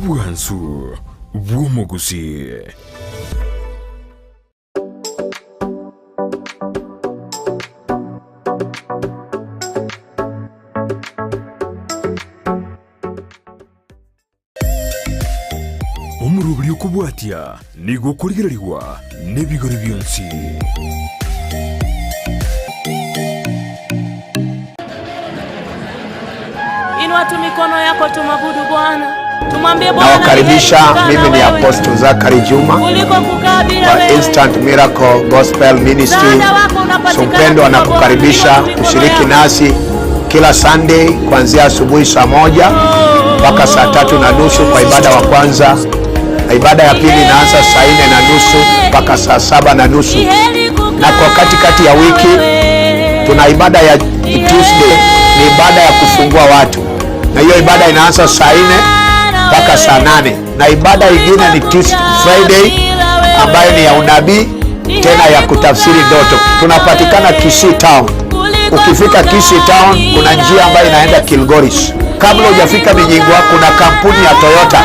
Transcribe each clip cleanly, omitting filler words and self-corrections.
Obwansu bw'omogusii. Omoroberi okobwatia nigo okorigererigwa nebigori bionsi. Inua tu mikono yako tumwabudu Bwana. Tumwambie Bwana ni heri Nawakaribisha, kukaa na mimi ni wewe Apostle Zachary Juma kuliko kukaa bila wa wewe. Instant Miracle Gospel Ministry. Msaada wako unapatikana Sumpendo tu kwa Bwana. anakukaribisha Inua tu mikono kushiriki yako. nasi kila Sunday kuanzia asubuhi saa 1 mpaka saa 3:30 kwa ibada wa kwanza, na ibada ya pili inaanza saa 4:30 mpaka saa 7:30, Ni heri kukaa na kwa katikati ya wiki na wewe. tuna ibada ya Tuesday, ni ibada ya kufungua watu, na hiyo ibada inaanza saa 4 mpaka saa 8, na ibada ingine ni Tuesday, Friday ambayo ni ya unabii tena ya kutafsiri ndoto. Tunapatikana Kisii Town. Ukifika Kisii Town kuna njia ambayo inaenda Kilgoris. Kabla hujafika Minyingwa kuna kampuni ya Toyota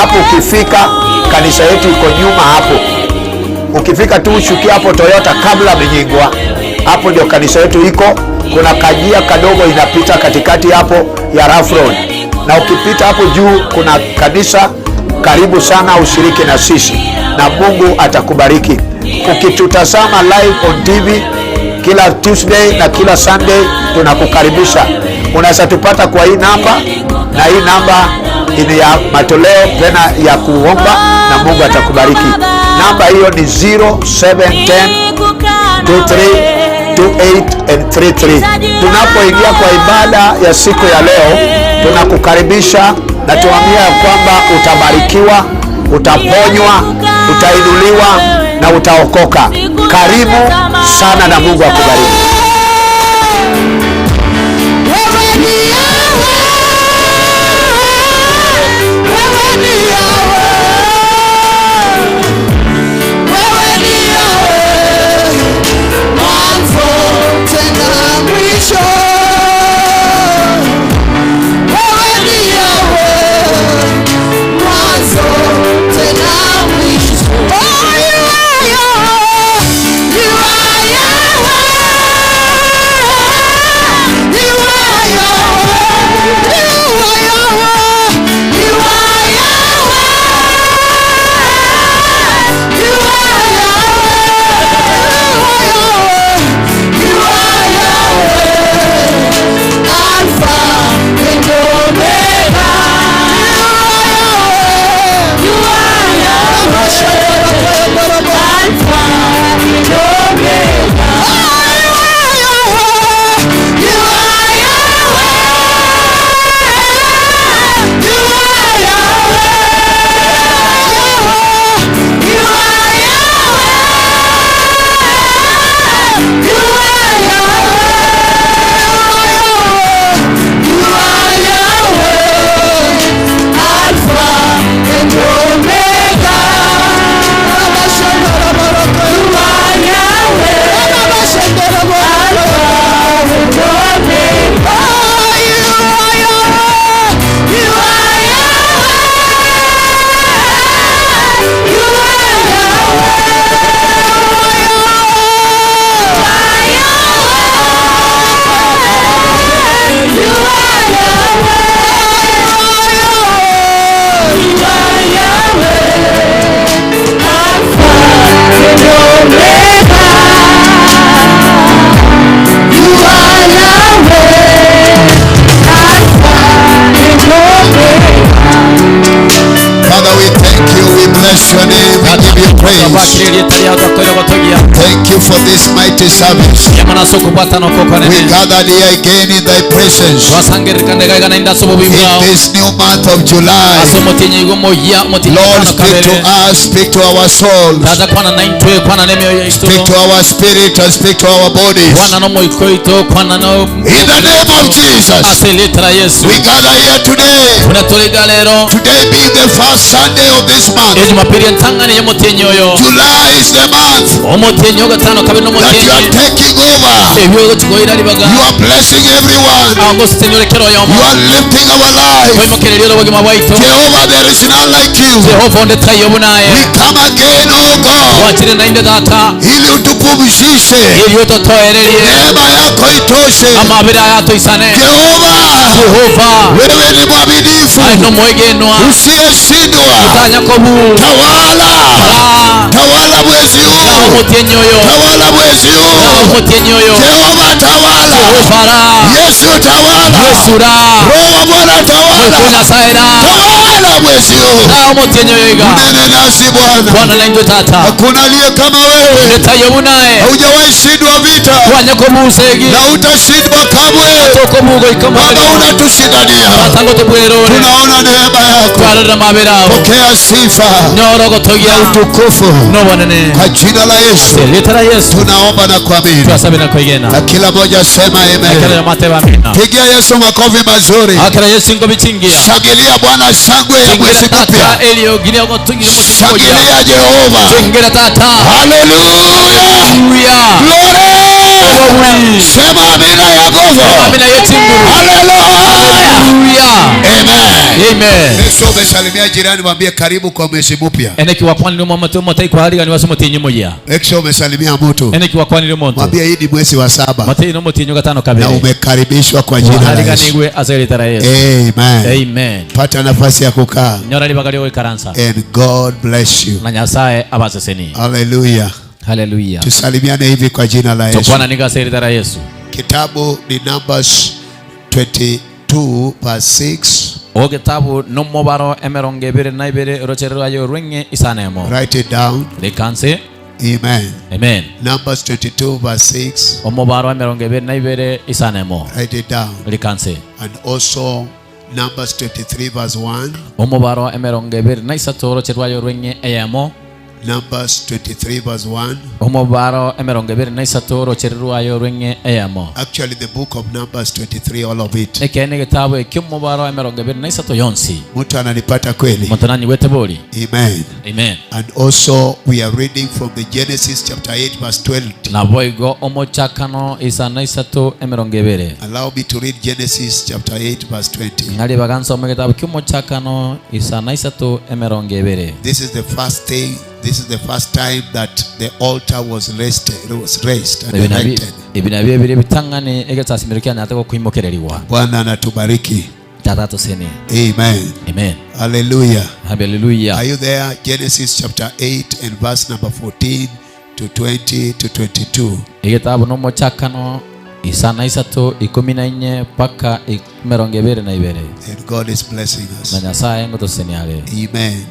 hapo. Ukifika kanisa yetu iko nyuma hapo. Ukifika tu ushukia hapo Toyota kabla Minyingwa, hapo ndio kanisa yetu iko. Kuna kajia kadogo inapita katikati hapo ya Rough Road, na ukipita hapo juu kuna kanisa. Karibu sana ushiriki na sisi na Mungu atakubariki. Ukitutazama live on TV kila Tuesday na kila Sunday tunakukaribisha. Unaweza tupata kwa hii namba, na hii namba ni ya matoleo tena ya kuomba, na Mungu atakubariki. Namba hiyo ni 0710 23 28 and 33. Tunapoingia kwa ibada ya siku ya leo, tunakukaribisha na tuambia ya kwamba utabarikiwa, utaponywa, utainuliwa na utaokoka. Karibu sana na Mungu akubariki. Wewe ni Yahweh, wewe ni Yahweh, wewe ni Yahweh, mwanzo tena mwisho. Wewe ni Yahweh, mwanzo tena mwisho. Oh, you are Yahweh, you are Yahweh. You are Yahweh, you are Yahweh, you are Yahweh, you are Yahweh, you are Yahweh, Alpha and Omega. You are Yahweh, you are Yahweh, Alpha and Omega. You are Yahweh, you are Yahweh, you are Yahweh, you are Yahweh, you are Yahweh, Alpha and Omega. You are Yahweh. Father, we thank you. We bless your name. We give you praise. Thank you for this mighty service. We gathered here again in thy presence in this new month of July. Lord, speak to us, speak to our souls, speak to our spirit, and speak to our bodies. In the name of Jesus, we gather here today. Today being the first Sunday of this month. oyo. July is the month Omotienyi ogatano kabere that you nomotienyi are taking over. ebio ogochi koira ribaga. You are blessing everyone. Agosesenia ore kera You oyomo. are lifting our life. Koimokereria ore obogima bwaito. Jehovah, there is none like you. Jehova onde taiyo buna We aye. come again, oh God, Gwachire nainde tata. ili utupumzishe. Erio totoererie. Neema yako itoshe. Amabera aya toisane. Jehova, Jehova wewe ni mwaminifu aye nomwegenwa. usiyeshindwa. Tanya kobu. Tawala, Ah. tawala mwezi huu, Omotienyi oyo. tawala mwezi huu. Omotienyi oyo. Jehova tawala, Jehova ra. Yesu tawala, Yesu ra. Roho wa Bwana tawala, Nyasaye ra. tawala mwezi huu. Ra omotienyi oyo iga. Nene nasi Bwana, Bwana naintwe tata. hakuna aliye kama wewe. Ndetayo bunaye. Haujawahi shindwa vita Kwanya kobusegi. na utashindwa kamwe. Tokobugo Baba, ikamwali. unatushindania, Tata ngotobwerore. tunaona neema yako. Twarora mabera ao. Pokea sifa Nyoro gotogia. utukufu Nobonene. kwa jina la Yesu Rita la Yesu. tunaomba na kuamini, Twasabe na koigena. na kila mmoja sema Akera amen. mateba amina. Pigia Yesu makofi mazuri, Akera Yesu ngobichingia. shangilia Bwana shangwe ya mwezi Chingira mpya, tata elio giria gotugira mutingoja. shangilia Jehova. Chingira tata. Haleluya, Hallelujah. glory. Sema amina ya nguvu. Amina yechinguru. Haleluya, Hallelujah. amen. Amen. Yesu, umesalimia jirani, mwambie karibu kwa mwezi mpya. Eneki wakwanire omote omote ikwarigani wase omotinyi muya. Make umesalimia mtu, Eneki wakwanire omonto. mwambie hii ni mwezi wa saba Matei nomotinyi gatano na kabere. umekaribishwa kwa jina la Yesu. Wahariganigwe ase rita la Yesu. Amen. Amen. Pata nafasi ya kukaa Nyora ribaga riogoikaransa. and God bless you. Na Nyasaye abaseseni. Hallelujah. Hallelujah. Tusalimiane hivi kwa jina la Yesu. Tokwana niga ase rita la Yesu. Kitabu ni Numbers 22 verse 6. Ogetabu nomobaro emerongo ebere na ibere orocherero rwayo rweng'e isanemo. Write it down. Rikanse. Amen. Amen. Numbers 22 verse 6. Omobaro emerongo ebere na ibere isanemo. Write it down. Rikanse. And also Numbers 23 verse 1. Omobaro emerongo ebere na isato oroche rwayo rweng'e eyemo. Numbers 23 verse 1. Omobaro emerongo ebere na isato oroche rwayo rweng'e eyemo. Actually, the book of Numbers 23, all of it. Ekeene egetabu ekio omobaro emerongo ebere na isato yonsi. Mtu ananipata kweli? Omonto nanyigwete bori. Amen. Amen. And also, we are reading from the Genesis chapter 8, verse 12. Nabo igo omochakano isana isato emerongo ebere. Allow me to read Genesis chapter 8, verse 20. Ng'ari bagansoma egetabu kia omochakano isana isato emerongo ebere. This is the first thing, this is the first time that the altar was raised, was raised and Ebi nabio- erected. ebi nabio ebire bitang'ani egesasimero kianyate gokoimokereriwa. Bwana anatubariki. Tata tosene. Amen. Amen. Hallelujah. Hallelujah. Are you there? Genesis chapter 8 and verse number 14 to 20 to 22. Egetabu nomochakano isana isato ikumi na inye paka emerongo ebere na ibere. And God is blessing Na us. Nyasaye ngotoseniare. Amen.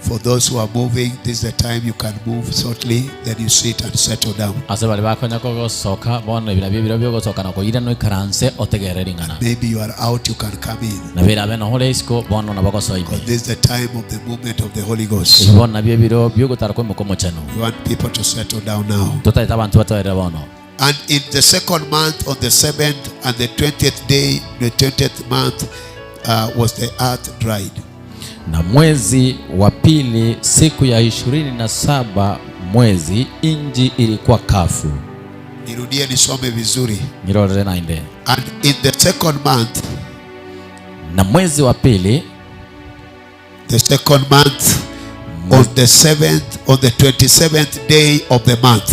For those who are moving, this is the time you can move shortly. Then you sit and settle down. Ase bari bakonya kogosoka bono ebi nabio ebiro biogosoka na koira noikaranse otegerere ring'ana. Maybe you are out, you can come in. Na bera abe nohore isiko bono nabagosoa ime. Because this is the time of the movement of the Holy Ghost. Ebi bono nabio ebiro biogotara kwa emoko omochenu. We want people to settle down now. Totaete abanto batoerere bono. And in the second month, on the 7th and the 20th day, the 20th month, was the earth dried. Na mwezi wa pili siku ya 27 mwezi inji ilikuwa kafu. Nirudie nisome vizuri. Nirorere nainde. And in the second month, Na mwezi wa pili, the second month, on the 7th, on the 27th day of the month,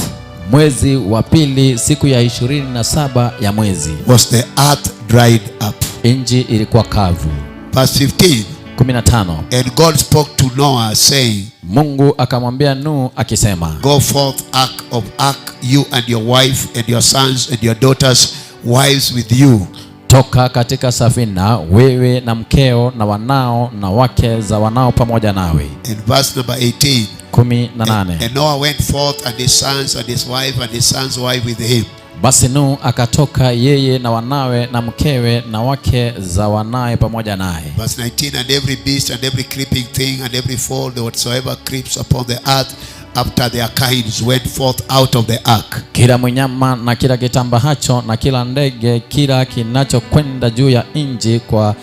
mwezi wa pili siku ya 27 ya mwezi was the earth dried up. inji ilikuwa kavu. Verse 15. 15. And God spoke to Noah, saying, Mungu akamwambia Nuhu akisema, Go forth ark of ark, you and your wife and your sons and your daughters, wives with you. toka katika safina wewe na mkeo na wanao na wake za wanao pamoja nawe. And verse number 18. 18. And Noah went forth and his sons and his wife and his sons' wife with him. Basi Nuhu akatoka yeye na wanawe na mkewe na wake za wanawe pamoja naye. Verse 19. And every beast and every creeping thing and every fowl whatsoever creeps upon the earth after their kinds went forth out of the ark. Kila mnyama na kila kitambahacho na kila ndege, kila kinachokwenda juu ya nchi kwa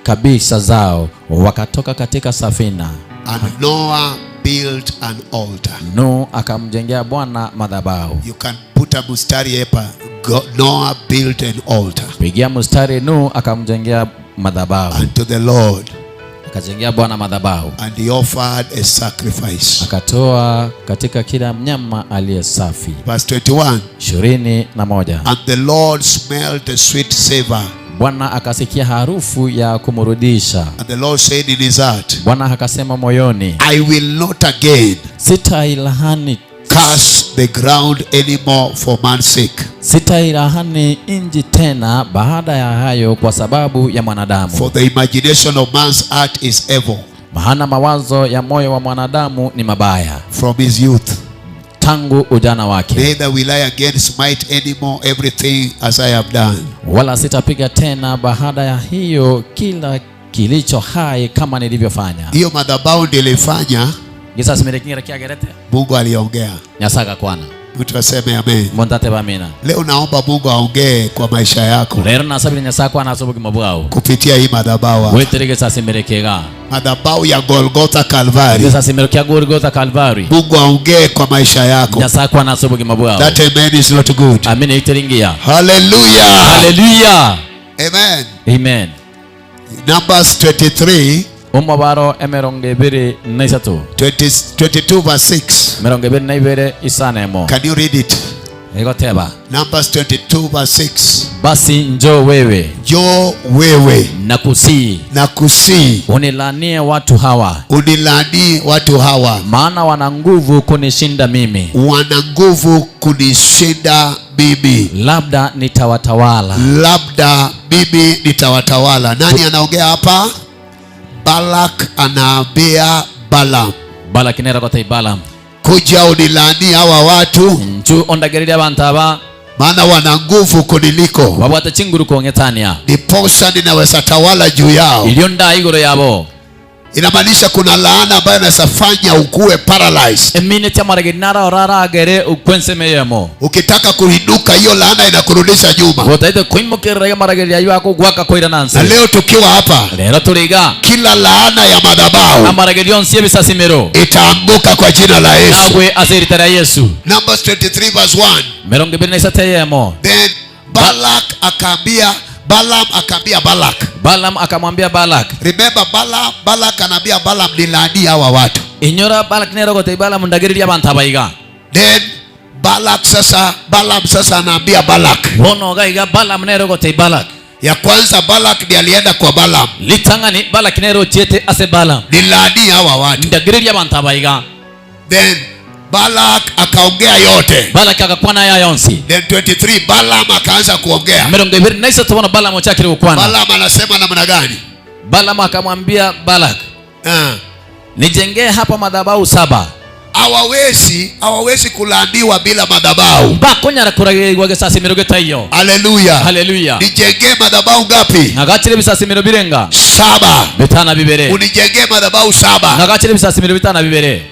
kabisa zao, wakatoka katika safina. And Noah built an altar. Nuhu akamjengea Bwana madhabahu. You can put a mstari hapa. Noah built an altar. Pigia mstari, Nuhu akamjengea madhabahu. Unto the Lord. Akajengea Bwana madhabahu. And he offered a sacrifice. Akatoa katika kila mnyama aliye safi. Verse 21. 21. And the Lord smelled a sweet savor. Bwana akasikia harufu ya kumrudisha. And the Lord said in his heart, Bwana akasema moyoni, I will not again sitailahani curse the ground anymore for man's sake. Sitailahani nchi tena baada ya hayo kwa sababu ya mwanadamu. For the imagination of man's heart is evil. Maana mawazo ya moyo wa mwanadamu ni mabaya. From his youth. Tangu ujana wake. Neither will I again smite anymore everything as I have done. Wala sitapiga tena baada ya hiyo kila kilicho hai kama nilivyofanya. Hiyo madhabahu nilifanya. Mungu aliongea. Nyasaye akakwana. Mtu aseme amen. Montate bamina. Leo naomba Mungu aongee kwa maisha yako. Lero nasabire Nyasaye akwana ase obogima bwao. Kupitia hii madhabahu hapa. Weterege sasimerekega. Madhabahu ya Golgotha Calvary. Gesasimero kia Golgotha Calvary. Mungu aongee kwa maisha yako. Nyasaye akwana ase obogima bwao. That amen is not good. Amina iteringia. Hallelujah. Hallelujah. Amen. Amen. Numbers 23. Omobaro emerongo ebere na isato. 22 verse 6. Emerongo ebere na ibere isano emo. Can you read it? Egoteba. Numbers 22 verse 6. Basi njoo wewe. Njoo wewe. Nakusii. Nakusii. Unilaanie watu hawa. Unilaanie watu hawa. Maana wana nguvu kunishinda mimi. Wana nguvu kunishinda mimi. Labda nitawatawala. Labda mimi nitawatawala. Nani anaongea hapa? Balak anaambia Balaam. Balak nera kwa Balaam. Kuja unilaanie hawa watu. Nju ondagereria abantu aba. Maana wana nguvu kuniliko. Wabwate chinguru kuongetania. Ndiposa ninaweza tawala juu yao. Ilio nda igoro yabo. Inamaanisha kuna laana ambayo inaweza fanya ukuwe paralyzed. Emine tia marage nara orara agere ukwense meyemo. Ukitaka kuinuka hiyo laana inakurudisha nyuma. Gotaite kuimukirira marage ya yako gwaka koira nansi. Na leo tukiwa hapa, lero tuliga. Kila laana ya madhabahu amarage yonsi ebisasimero itaanguka kwa jina la Yesu. Nagwe azerita la Yesu. Numbers 23 verse 1. Mirongo ibiri na isatu yemo. Then Balak akaambia Balaam akaambia Balak. Balaam akamwambia Balak. Remember Balaam, Balak anaambia Balaam nilaani hawa watu. Inyora Balak nero gote Balaam ndagiriria abantu abaiga. Then Balak sasa, Balaam sasa anaambia Balak. Bono gaiga Balaam nero gote Balak. Ya kwanza Balak ndiye alienda kwa Balaam. Litangani Balak nero chiete ase Balaam. Nilaani hawa watu. Ndagiriria abantu abaiga. Then Balak akaongea yote. Balak akakwana ya yonsi. Then 23 Balaam akaanza kuongea. Mirongo ibiri na isatu bona Balaam ochakire gukwana. Balaam anasema namna gani? Balaam akamwambia Balak. Nijengee hapa madhabahu 7. Hawawezi kulaaniwa bila madhabahu. Bakonyara kuragirwa gesasimiro getayo. Hallelujah. Hallelujah. Nijengee madhabahu ngapi? Nagachire bisasimiro birenga. 7. Bitana bibere. Unijengee madhabahu 7. Nagachire bisasimiro bitana bibere.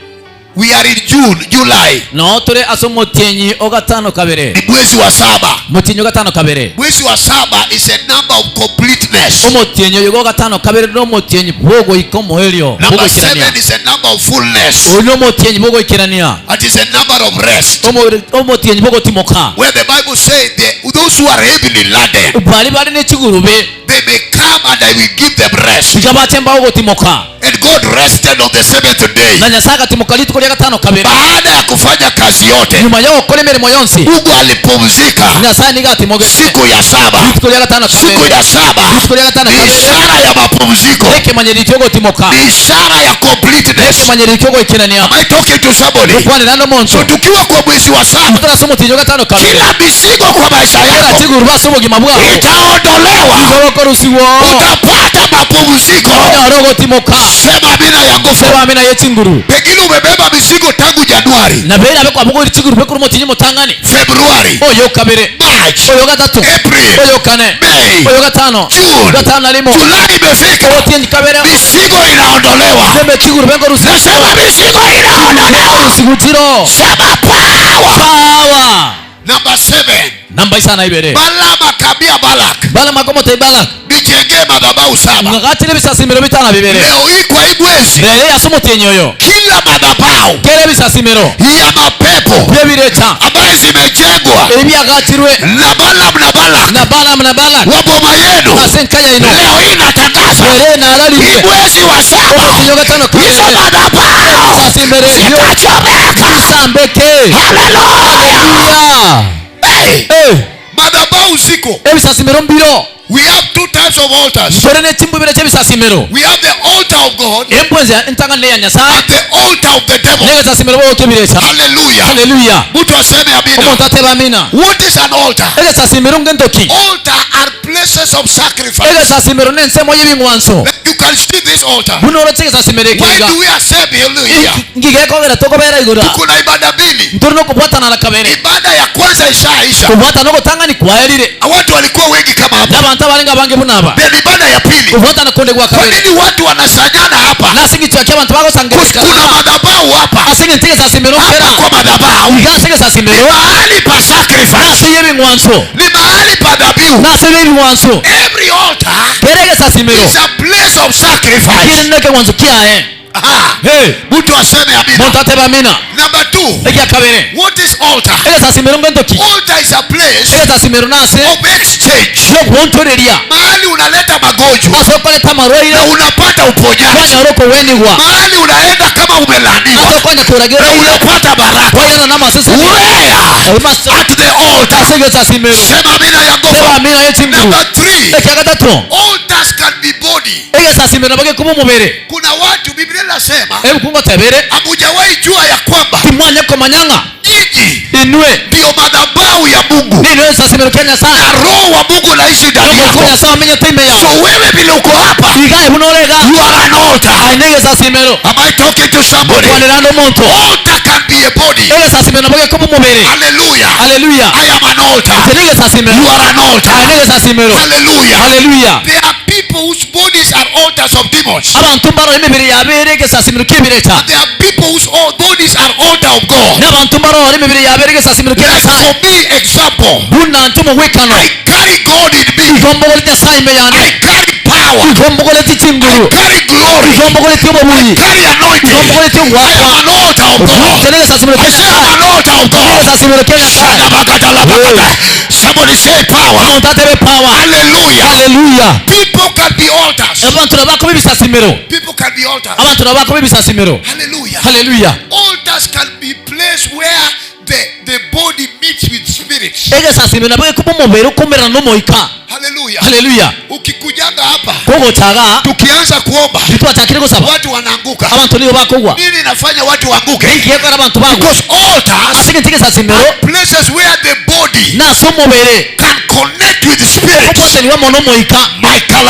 We are in June, July. No tore asomotienyi ogatano kabere. Ni mwezi wa 7. Motienyi ogatano kabere. Mwezi wa 7 is a number of completeness. Omotienyi oyo ogatano kabere no motienyi bogo ikomo elio. Number Bogo ikirania. 7 is a number of fullness. Oyo motienyi bogo ikirania. It is a number of rest. Omotienyi bogo timoka. Where the Bible says those who are heavily laden, Bali bali ne chigurube. they may come and I will give them rest. Bigabache mbago timoka. And God rested on the 7th day. Na Nyasaye akatimoka rituko rya gatano kabere. Baada ya kufanya kazi yote, Nyuma yo gukora imirimo yonsi, Mungu alipumzika. Nyasaye nigo atimogete. Siku ya 7. Rituko rya gatano kabere. Siku ya 7. Rituko rya gatano Ni kabere. ishara ya mapumziko. Ekemanyerero cyo gutimoka. Ni ishara ya completeness. Ekemanyerero cyo gukinania. Am I talking to somebody? Gukwanira no muntu. So tukiwa kwa mwezi wa 7, Tutarasoma tinyo gatano kabere. Kila mizigo kwa maisha Kila yako chiguru basi ubugima bwako itaondolewa. Igoroko rusiwo. Utapata mapumziko. Onyoro gutimoka. Sema amina ya nguvu. Sema amina ye chinguru. Pengine umebeba mizigo tangu Januari. Na bera bekwa bugori chiguru bekuru motinyi mutangani. Februari. Oyo kabere. March. Oyo gatatu. April. Oyo kane. May. Oyo gatano. June. Gatano na limo. Julai imefika. Otinyi kabere. Mizigo inaondolewa. Sema chiguru beko rusiwo. Nasema mizigo inaondolewa. Rusigutiro. Sema power. Power. Number 7. Namba isana ibere. Balaam akaambia Balak. Balaam akomote Balak. Nijengee Nijengee madhabahu 7. Ngagachire bisasimiro 52. Leo hii kwa hii mwezi Lere asumutinyoyo. kila madhabahu Kere bisasimiro ya mapepo byebirecha ambayo zimejengwa ebyagachirwe na Balaam na Balak na Balaam na Balak wa boma yenu, asenkanya ino. leo hii natangaza Lere nararire hii mwezi wa 7 Omutinyo gatano hizo kabere madhabahu bisasimiro ebyo zitachomeka. bisambeke. Haleluya! Haleluya. Hey, Eh, madhabahu ziko. ebisasimiro mbiro. We have 2 types of altars. Tore n'ekimbubiro ky'ebisasimiro. We have the altar of God Embwenzi entangane ya Nyasaye and the altar of the devil. n'ebisasimiro bokebirecha. Hallelujah. Haleluya. Mtu aseme amina. Omuntu ateba amina. What is an altar? Ebisasimiro ng'entoki. Altar are places of sacrifice. Ebisasimiro n'ensemo y'ebing'wanso. Like you can see this altar. Buno orotse ebisasimiro Why ekiga. do we assemble here? Ngigekogera tokobera igura. Tuko na ibada mbili. Nturi n'okubwatana na kabere. Ibada ya kwanza ishaisha. Kubwatana n'ogotangani kwaerire. Watu walikuwa wengi kama hapa. N'abantu abarenga bange bunaba. Then ibada ya pili. Kubwatana konde gwa Kwa kabere. nini watu wanasanyana hapa? Nasingi abantu bagosangereka. Kuna madhabahu hapa. Asingi ntigesasimiro Hapa kera. kwa madhabahu. Iga asingesasimiro. Ni mahali pa sacrifice. Nase y'ebing'wanso. Ni mahali pa dhabihu. Nase y'ebing'wanso. Every altar Kere egesasimiro. is a place of sacrifice. Kiri n'ekeng'wanso kiaye. Aha. Hey. Mtu aseme amina. Muntu ateba amina. Number 2. Ekya kabere. What is altar? Egesasimiro ng'entoki. Altar is a place Egesasimiro nase of exchange. y'okuwontoreria. Mahali unaleta magonjwa Ase okoleta na amarwaire. unapata uponyaji. Kwanyora okuwenigwa. Mahali unaenda kama umelaniwa Ase okonya kuragira. na unapata baraka. Kwayana n'amasese. Where? At the altar. Ase egesasimiro. Sema amina ya Seba nguvu. amina y'ekinguru. Number 3. Ekya gatatu. Altars can be body. Egesasimiro nabagekuba omubere. Kuna watu Biblia inasema Ebikungo tebere. hamujawahi jua ya kwamba Timwanya komanyanga. nyinyi Inwe. ndio madhabahu ya Mungu Ninwe egesasimiro kya Nyasaye. na Roho wa Mungu anaishi ndani Noko yako. Nyasaye amenye time So yawe. wewe vile uko hapa, Igaye bunorega. you are an altar. Aine egesasimiro. Am I talking to somebody? Kwanira n'omuntu. Altar can be a body. Egesasimiro nabagekuba omubere. Hallelujah. Haleluya. I am an altar. Ate n'egesasimiro. You are an altar. Aine egesasimiro. Hallelujah. Haleluya. There are people whose bodies are altars of demons. Abantu mbarora emibiri yabere egesasimiro k'ebirecha. There are people whose bodies are altar of God. N'abantu mbarora emibiri yabere egesasimiro Like k'Nyasaye. for me, example, Buna ntumu wikano. I carry God in me. Igombogolete Nyasaye ime yane. I carry power. Igombogolete chinguru. I carry glory. Igombogolete obubuyi. I carry anointing. Igombogolete I am ogwakwa. an altar of God. Ate n'egesasimiro I say I'm k'Nyasaye. an altar of God. Egesasimiro k'Nyasaye. Shadabakatalabakata. Somebody say power. Omuntu atebe power. Hallelujah. Hallelujah. People can be altars. Abantu nabakoma ebisasimiro. People can be altars. Abantu nabakoma ebisasimiro. Hallelujah. Hallelujah. Altars can be place where the body meets with spirits. Egesasimiro nabagekuba omubere okumerana n'omoika. Hallelujah. Hallelujah. Ukikujanga hapa Kogochaga tukianza kuomba bitwachakire gusaba. watu wanaanguka. Abantu nibo bakogwa. Nini inafanya watu waanguke? Enkiyekora abantu bagwa. Because altars Ase egento egesasimiro are places where the body nase omubere can connect with spirits. okwataniwa mono omoika. Michael.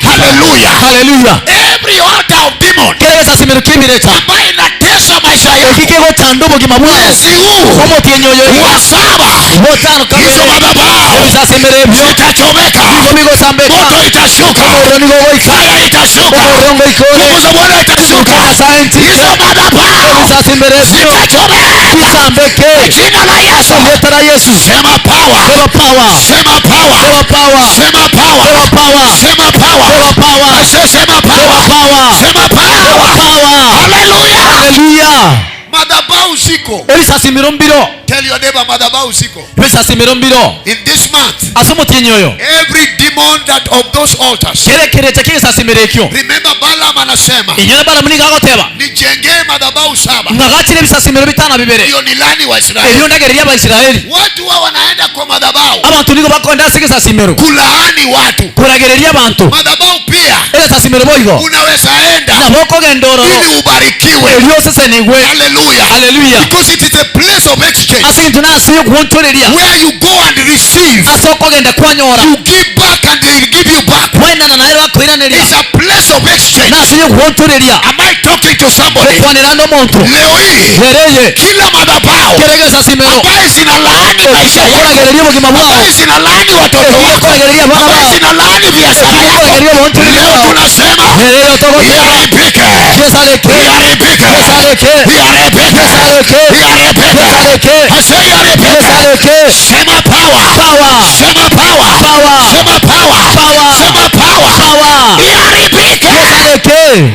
Hallelujah. Hallelujah. Every altar of demon Kere egesasimiro k'ebirecha ambaye inatesa maisha yako ekikegochanda obogima bwao mwezi huu omotienyi oyo wa 7, botano hizo kabere madhabahu ebisasimiro ebyo zitachomeka, bigo bigosambeka moto itashuka, omorero nigo goika fire itashuka, omorero ngoikore nguvu za Bwana itashuka, Nyasaye hizo ntike madhabahu ebisasimiro ebyo zitachomeka bisambeke kwa jina la Yesu. lyeta la Yesu. Sema power, Sema power. sema power, Sema power. sema power, Sema power. sema power, Sema power. I say sema Sema power, power. sema power. Power. Hallelujah. Hallelujah. Madhabahu ziko. Ebisasimiro mbiro. Tell your neighbor madhabahu ziko. Ebisasimiro mbiro. In this month, Ase omotienyi oyo every demon that of those altars. kere kerecha k'ebisasimiro ekyo Remember Balaam anasema, inyore Balamu nigo agoteba nijengee madhabahu 7 ng'agachire ebisasimiro 52 ndio nilani wa Israeli. ebyo ndagereria Abaisiraeli. Watu wao wanaenda kwa madhabahu Abantu nigo bakonda ase egesasimiro kulaani watu. kuragereria abantu. Madhabahu pia Egesasimiro boigo unaweza enda nabo okogenda ororo ili ubarikiwe. erio osesenigwe. Hallelujah. Hallelujah. Because it is a place of exchange Ase egento nase yokuwonchoreria where you go and receive. ase okogenda kwanyora You give back and they give you back. kwenana naye bakoiraneria It's a place of exchange. nase yokuwonchoreria Am I talking to somebody? okwanera n'omuntu Leo hii lereye kila madhabahu kere egesasimiro ambaye zinalaani maisha yako, ekoragereria obogima bwao ambaye zinalaani watoto wako, ekoragereria abana ambaye bao zinalaani biashara yako, ekoragereria obonchoreria leo bwao tunasema lereye otogoteba iharibike, kiesareke iharibike, kiesareke iharibike, kiesareke iharibike. kiesareke I say iharibike. kiesareke. Sema power. Power. Power. Sema power. Power. Sema power. Power. Sema power. Power. Iharibike. Esareke.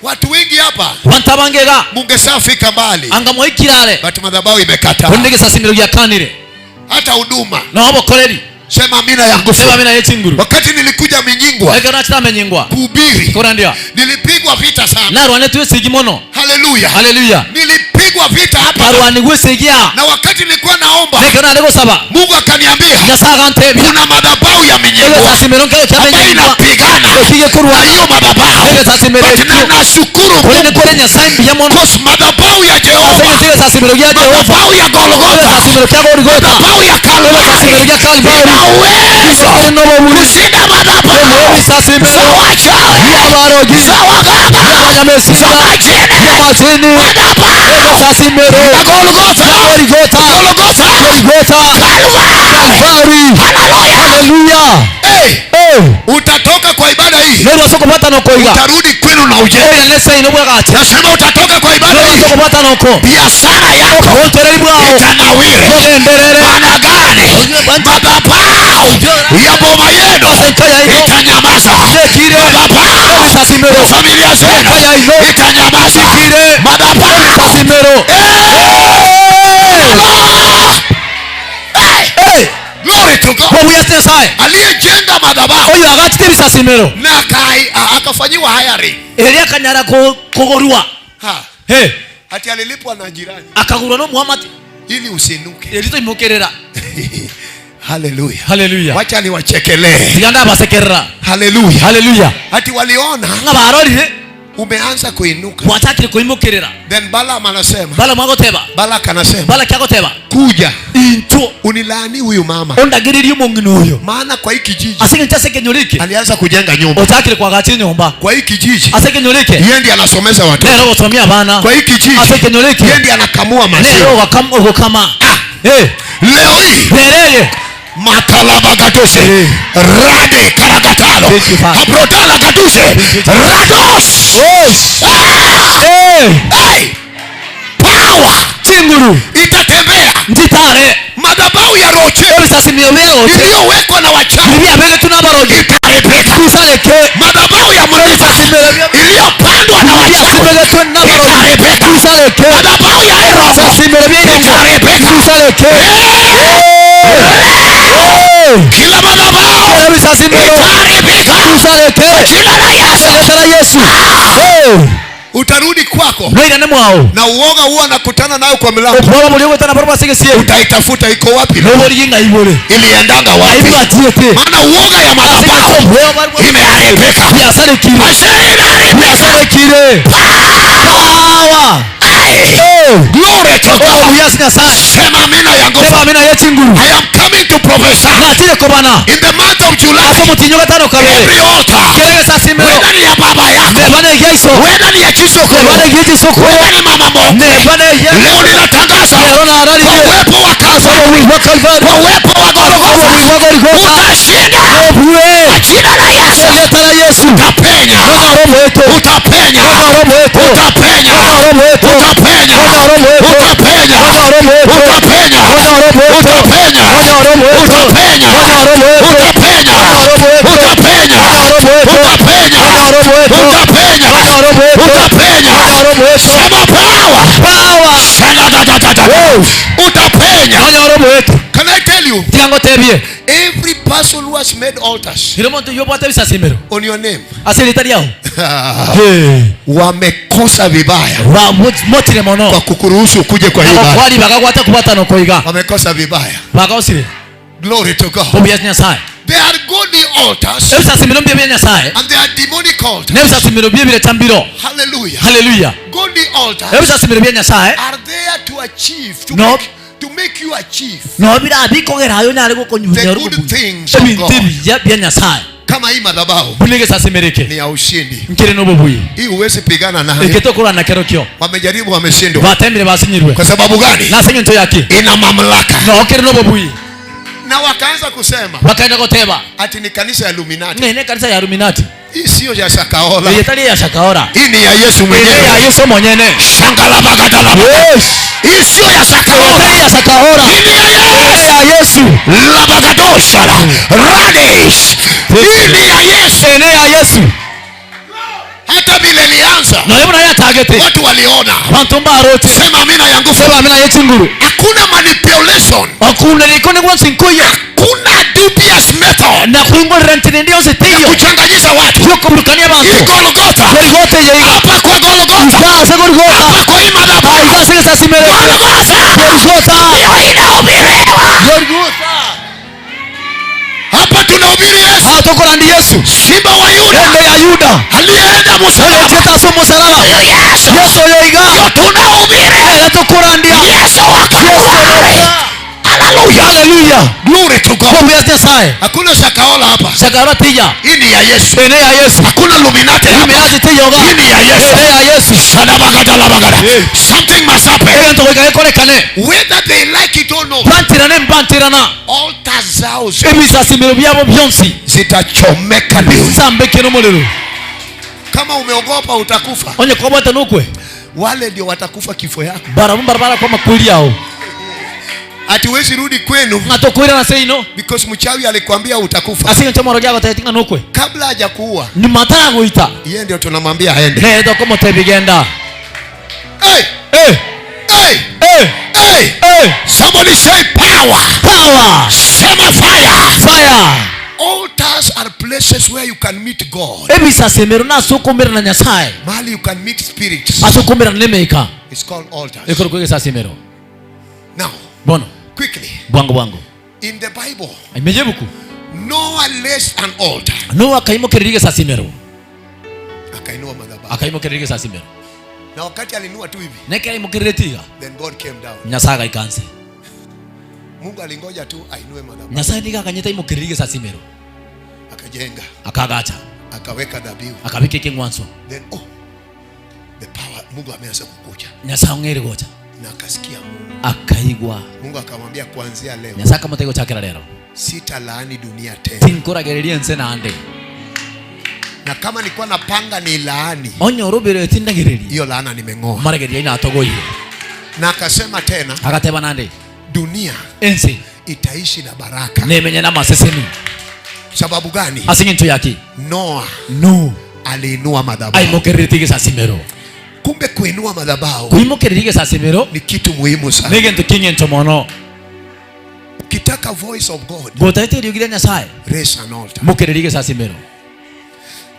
Watu wengi hapa Bantu abangega. mungeshafika mbali, Anga moikirare. but madhabahu imekataa. Kundi egesasimero giakanire. Hata huduma. No obokoreri. Sema amina ya nguvu. Sema amina yechinguru. Wakati nilikuja Minyingwa Ekero nachitamenyingwa. kuhubiri, Korandia. nilipigwa vita sana. Narwanetwe esegi mono. Haleluya. Haleluya. Nilipigwa vita hapa, Karwanigwa esegi aa. na wakati nilikuwa naomba, Nekero nare gosaba. Mungu akaniambia Nyasaye agantebia. kuna madhabahu ya Minyingwa Egesasimero nkero kia ambayo Menyingwa. inapigana Ekige na korwana. hiyo madhabahu. Egesasimero But na ekio. nashukuru Korende Mungu kore Nyasaye mbuya mono. because madhabahu ya Jehova, Ase egesasimero gia Jehova. madhabahu ya Golgotha, Egesasimero kia Golgotha. madhabahu ya Egesasimero Kalvari gia Kalvari. ina uwezo Ekere n'obobui. kushinda madhabahu Ebisasimero. za wachawi, Abarogi. za waganga, za Abanyamesinga. majini, Amajini. madhabahu Egesasimero. ya Golgotha, Golgotha. Golgotha, Golgotha. Kalvari. Kalvari. Haleluya. Haleluya. Hey, Eh. utatoka kwa ibada hii Nerwa sokobwata nokoiga. utarudi kwenu na ujenzi. Oya nese ino bwagache. Nasema utatoka kwa ibada Nerwa hii, sokobwata noko. biashara yako Obutoreri bwao. itanawiri. Bogenderere. Maana gani? Madhabahu ya boma yenu Ase ya ino. itanyamaza. Ekire. Madhabahu Ebisasimero. ya familia zenu Enka ya ino. itanyamaza. Ekire. Madhabahu. Ebisasimero. Eh! Hey! Eh. Glory to God. Bobuya Nyasaye. Aliyejenga madhabahu Oyo agachite ebisasimero. na akafanyiwa hiring. Eri akanyara kogorwa. Ha. Hey. Ati alilipwa na jirani Akagurwa no Muhammad. ili usinuke. Eri toimokerera. Haleluya. Haleluya. Wacha niwachekelee. Tiganda abasekerera. Haleluya. Haleluya. Ati waliona Ng'a barorire umeanza kuinuka. bwachakire koimokerera. Then Balaam anasema, Balaam agoteba. Balak anasema, Balaki agoteba. kuja Intwo unilaani huyu mama, ondagiririe omong'ina oyo. maana kwa hii kijiji Ase eng'encho ase ekenyoro eke alianza kujenga nyumba. ochakire kwagacha enyomba. Kwa hii kijiji Ase ekenyoro eke yeye ndiye anasomesha watoto. nere ogosomia abana. Kwa hii kijiji Ase ekenyoro eke yeye ndiye anakamua nere maziwa. ogokama. Ah, Eh. leo hii Nereye. makalabakatuse rade karagatalo Thank you, Father. abrotala katuse rados. Ah! Eh. Hey! Power Chinguru. itatembea. Ntitare. Madhabahu ya Roche Ebisasimio bia roche. iliyowekwa na wachawi Bibia begetwe n'abarogi. itaharibika. Bisareke. Madhabahu ya mlima Ebisasimero bia iliyopandwa na bibia wachawi sibegetwe n'abarogi. itaharibika. Bisareke. Madhabahu ya Erogo Ebisasimero bia enyongo. itaharibika. Bisareke. Eh. Kila madhabahu Ebisasimero. itaharibika Bisareke. kwa jina la Yesu. Jina la Yesu. Eh. Utarudi kwako Noirane mwao. na uoga huo anakutana nayo kwa milango, Obwoba buri ogwetana barobwo ase egesie. utaitafuta iko wapi? Noborigie ng'ai bore. Iliendanga Ng'ai wapi? bwatiete. Maana uoga ya madhabahu imeharibika. Biasarekire. Ashe imeharibika. Biasarekire. Power. Hey! Eh. Glory to God. Obuya ase Nyasaye. Sema amina ya nguvu. Sema amina yechinguru. I am coming to prophesy Natire kobana. in the month of Ase July. omotinyo gatano kabere. Every altar, Kere egesasimero. whether ni ya baba yako, Nebane egeiso. whether ni ya chisokoro, Nebane egetisokoro. whether ni mama mokwe, Nebane eye. leo ninatangaza Lero kwa nararire. uwepo wa Kalvari, Obuya bwa Kalvari. kwa uwepo wa Golgotha, Obuya bwa Golgotha. utashinda Obuye. kwa jina la Yesu. Erieta la Yesu. Utapenya, Onyore utapenya, omweto. utapenya, Onyore omweto. utapenya, Onyore omweto. utapenya, Onyore omweto. utapenya, Onyore omweto. utapenya, Onyore omweto. utapenya, Onyore omweto. utapenya, Onyore omweto. utapenya, Onyore omweto. utapenya, Onyore omweto. utapenya, Onyore omweto. utapenya. Onyore omweto. Sema power. Power. Shadadadadada. Wow. Utapenya. Onyore omweto. Can I tell you, Tiga ngotebie. every person who has made altars Hiro omonto oywo obwate ebisasimero. on your name Ase erita riao. wamekosa vibaya Motire mono. kwa kukuruhusu ukuje kwa hii ibada. Abakwari bakagwata kubatana okoiga. Wamekosa vibaya. Bagosire. Glory to God. Obuya Nyasaye. There are godly altars Ebisasimero mbie bia Nyasaye. and there are demonic altars. N'ebisasimero bie birecha mbiro. Hallelujah. Hallelujah. Godly altars Ebisasimero bia Nyasaye. are there to achieve, to, No. make, to make you achieve No bira bikogera ayo nyare gokonyunya the good things of ebintu God. ebiya bia Nyasaye. Kama hii madhabahu Buna egesasimero eke. ni ya ushindi, Nkere n'obubuyi. hii huwezi pigana nayo. Eke tokorwana kero kio. Wamejaribu, wameshindwa. Batemire basinyirwe. Kwa sababu gani? Nase eng'encho yaki. Ina mamlaka. No kere n'obubuyi. Na wakaanza kusema Bakaenda goteba. ati ni kanisa ya Illuminati. Ng'ene kanisa ya Illuminati. Hii sio ya Shakahola, Eye tari ya Shakahola. hii ni ya Yesu Eye ya mwenyewe. Yesu mwenyene. Shangalabagatalaba. Yes. Hii sio ya Eye Shakahola, tari ya Shakahola. hii ni ya Yesu. Eye ya ya Yesu. Labagadosara. Radish. Hii ni ya Yesu. Ene ya Yesu. Hata vile ilianza Nonya buna yatagete. watu waliona. Abanto mbaroche. Sema amina ya nguvu. Seba amina yechinguru. Hakuna manipulation. Okunda riko gwonsi nkoiyo. Kuna dubious method Na kuingorera ntinindi yonsi teiyo. kuchanganyisha watu. Yokoburukania Hii abanto. Golgotha. Gorigota eye iga. Hapa kwa Golgotha. Iga ase Gorigota. Hapa kwa hii madhabahu. Iga ase egesasimero. Golgotha. Gorigota. Hiyo inahubiriwa. Gorigota. Hapa tunahubiri Yesu. Aho tokorandi Yesu. Simba wa Yuda Endo ya Yuda. aliyeenda msalaba. Oyochete ase omosalaba. Huyo Yesu. Yesu oyo iga. Ndio tunahubiri. Ere tokorandia. Yesu wa Kalvari. Hallelujah. Haleluya. Glory to God. Kobuya Nyasaye. Hakuna shakaola hapa. Shakara tiya. Hii ni ya Yesu. Ene ya Yesu. Hakuna Illuminati hapa. Illuminati tiya oga. Hii ni ya Yesu. Ene ya Yesu. Shadabagadalabagada. Something must happen. Egento goika gekorekane. Whether they like it or not, Bantirane mbantirana. altars zao zi- Ebisasimero byabo byonsi zitachomeka leo. bisambeke n'omuriro. Kama umeogopa utakufa. Onye kobwata nokwe. Wale ndio watakufa kifo yako. Barabwo mbarabara kwa makweri ao. Ati huwezi rudi kwenu Ng'a tokoirana seino. because mchawi alikwambia utakufa. Ase eng'encho omoro giagotebeti ng'a nokwe. Kabla hajakuua, Nyuma ataragoita. yeye ndio tunamwambia aende. Nere tokomotebi genda. Hey, Eh, hey, eh, hey. eh. Somebody say power. Power. Sema fire. Fire. Altars are places where you can meet God. Ebisasimero nase okomerana na Nyasaye. Mahali you can meet spirits. Ase okomerana nemeika. It's called altars. Ekorokwa egesasimero. Now, Bono. quickly, Bwango bwango. in the Bible, Emeje buku. Noah raised an altar. Noa akaimokereria egesasimero. Akainua madhabahu. Akaimokereria egesasimero. Na wakati alinua tu hivi, Nekero aimokereretie iga. then God came down. Nyasaye agaika nse. Mungu alingoja tu ainue madhabahu. Nyasaye nigo akanyete aimokererie egesasimero. Akajenga, Akagacha. akaweka dhabihu. Akabeka ekeng'wanso. Then oh, the power Mungu ameanza kukuja. Nyasaye ong'eire gocha. Na akasikia Mungu. Akaigwa. Mungu akamwambia kuanzia leo Nyasaye akamotebia gochakera rero. sitalaani dunia tena. Tinkoragereria ense naende. Na kama nilikuwa napanga ni laani, Onye oroberetie tindagereria. hiyo laana nimeng'oa. Amaregererio aino atogoire. Na akasema tena Agateba naende. dunia Ense itaishi na baraka. nemenye namaseseni. Sababu gani? Ase eng'encho yaki? Noa No. aliinua madhabahu. Aimokereretie egesasimero. Kumbe kuinua madhabahu Koimokereria egesasimero ni kitu muhimu sana. negento kieng'encho mono. Ukitaka voice of God, Gotaete eriogi ria Nyasaye, raise an altar. mokereria egesasimero.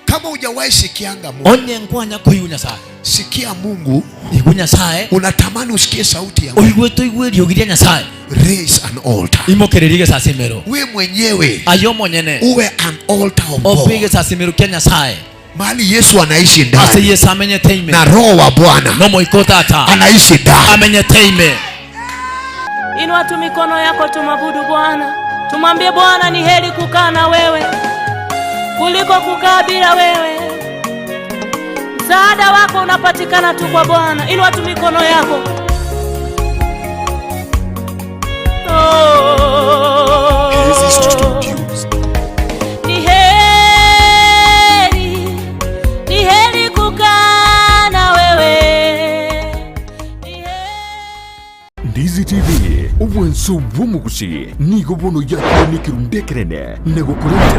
Kama hujawahi sikianga Mungu, Onye nkwanya koigwa Nyasaye. sikia Mungu, Igwa Nyasaye, unatamani usikie sauti ya Mungu. oigwete oigwe eriogi ria Nyasaye. Raise an altar. Imokereria egesasimero. We mwenyewe Aye omonyene uwe an altar of obe God. egesasimero kia Nyasaye. Mahali Yesu anaishi Ase ndani Yesu amenyete ime. na Roho wa Bwana Nomoika o Tata anaishi ndani. amenyete ime. Inua tu mikono yako tumwabudu Bwana, tumwambie Bwana ni heri kukaa na wewe kuliko kukaa bila wewe. Msaada wako unapatikana tu kwa Bwana. Inua tu mikono yako. Oh. Ni heri, ni heri kukaa na wewe. Ni heri. Ndizi TV, obwanso bw'omogusi, nigo bono yakire nekerunde ekerene na gokorentera.